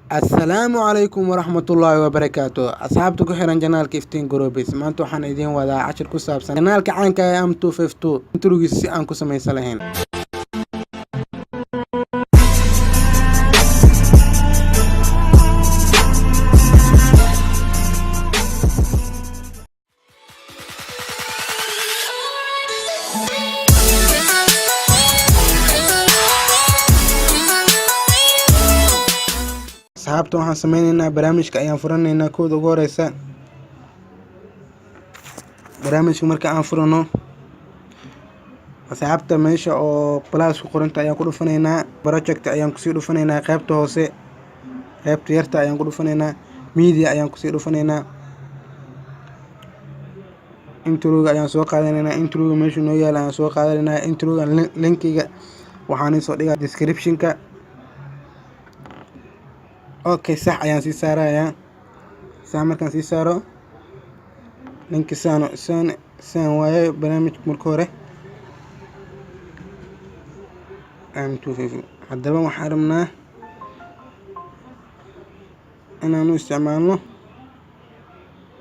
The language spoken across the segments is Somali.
Assalaamu calaykum waraxmatullaahi wabarakaatu. Asxaabta ku xiran channelka Iftiin Groups, maanta waxaan idiin wadaa cashir ku saabsan channelka caanka ee M252 introgiisa si aan ku samaysan lahayn. Asxaabta, waxaan sameyneynaa barnaamijka ayaan furanaynaa. Kooda ugu horeysa, barnaamijka marka aan furano, asxaabta, meesha oo plus ku qoranta ayaan ku dhufanaynaa. Project ayaan kusii dhufanaynaa. Qaybta hoose, qaybta yarta ayaan ku dhufanaynaa. Media ayaan kusii dhufanaynaa. Introga ayaan soo qaadanaynaa. Introga meeshu noo yaala ayaan soo qaadanaynaa. Introga linkiga waxaan soo dhigaa descriptionka. Okay, sax ayaan sii saarayaa. Sax markaan sii saaro, linki saan saan saan waaye. Barnaamijka marka hore M255. Haddaba waxaan rabnaa inaanu isticmaalno.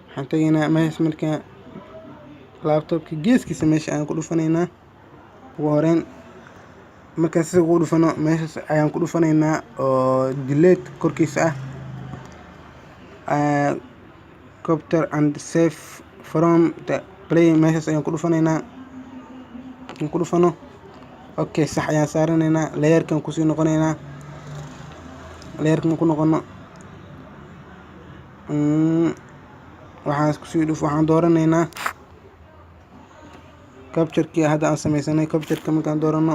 Waxaan tegaynaa meeshaas. Markaa laptopka geeskiisa meesha ayaan ku dhufanaynaa. Ugu horeyn markaan sida ugu dhufano, meeshaas ayaan ku dhufanaynaa oo delete korkiisa ah, capture and save from the play, meeshaas ayaan ku dhufanaynaa. Aan ku dhufano, okay, sax ayaan saaranaynaa. Layerkan kusii noqonaynaa. Layerkan ku noqono, waxaan kusii dhuf, waxaan dooranaynaa capturekii hadda aan sameysanay. Captureka markaan doorano,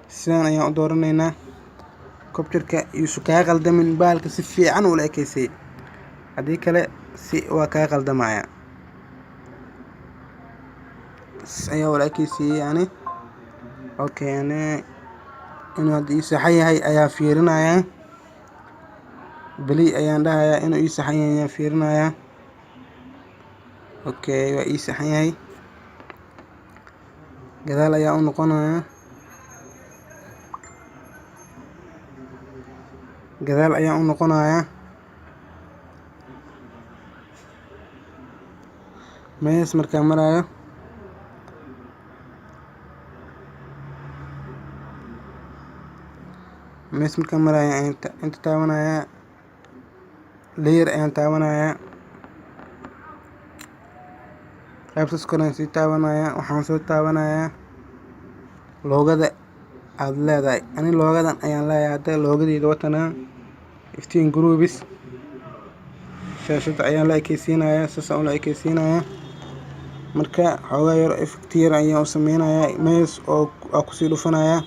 sidaan ayaan u dooranaynaa. Captureka yuusu kaa qaldamin. Bahalka si fiican ula ekeysay, haddii kale si waa kaa qaldamaya. Ayaa ula ekeysiiyey yani. Okay, yani inuu hadda ii saxan yahay ayaa fiirinayaa. Play ayaan dhahayaa. Inuu ii saxan yahay ayaan fiirinayaa. Okay, waa ii saxan yahay. Gadaal ayaa u noqonayaa, gadaal ayaan u noqonayaa. Meeshaas markaan maraayo, meeshaas markaan maraayo, inta taabanayaa, layer ayaan taabanayaa. Qaybtaas koraan sii taabanayaa. Waxaan soo taabanayaa logoda aada leedahay. Ani logodan ayaan leeyahay. Hadda logodeyda watanaa, Iftiin Groups. Shaashadda ayaan la ekeysiinayaa, saasaan ula ekeysiinayaa. Marka xoogaa yar effect yar ayaan u sameynayaa. Mees oo aa kusii dhufanayaa,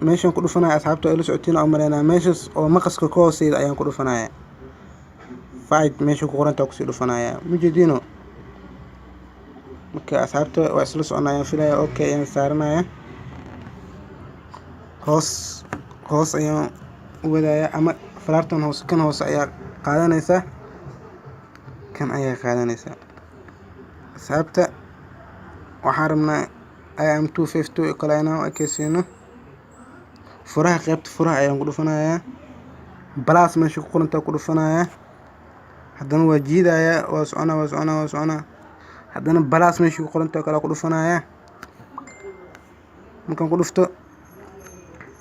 meeshaan ku dhufanaya, asxaabta ay la socotiin oo maleynaya, meeshaas oo maqaska ka hooseeda ayaan ku dhufanayaa. Fade meesha ku qorantaa kusii dhufanaya, mujeediino. Marka asxaabta waa isla socona ayaan filaya. Okay ayaan saaranaya. Hoos hoos ayaan u wadaaya, ama falaartan hoose, kan hoose ayaa qaadanaysaa, kan ayaa qaadanaysaa. Asxaabta, waxaan rabnaa IM 252 kale inaan u ekeysiino. Furaha, qaybta furaha ayaan ku dhufanayaa. Plus meesha ku qorantaa ku dhufanayaa. Haddana waa jiidayaa, waa soconaa, waa soconaa, waa soconaa. Haddana plus meesha ku qorantaa kale ku dhufanayaa. Markaan ku dhufto,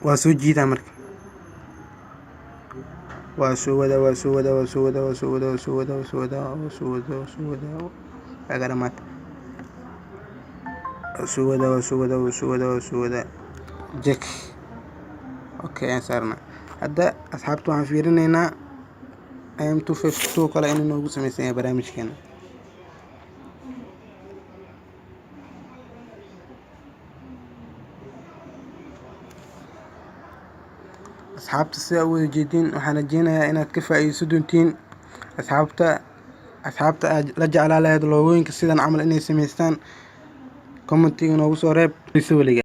waa soo jiidaa. Marka waa soo wadaa, waa soo wadaa, waa soo wadaa, waa soo wadaa, waa soo wadaa, waa soo wadaa, waa soo wadaa, waa soo wadaa, waaga dhamaata. Waa soo wadaa, waa soo wadaa, waa soo wadaa, waa soo wadaa. Jek, okay ayaan saarnaa. Hadda asxaabta waxaan fiirinaynaa IM 252 kale inuu noogu sameysan yahay barnaamijkeena. Asxaabta, sidaa u wada jeediin, waxaan rajeynayaa inaad ka faa'iideysan doontiin. Asxaabta aad la jeclaa lahayd logooyinka sidan camal inay sameystaan, commentiga noogu soo reeb weliga.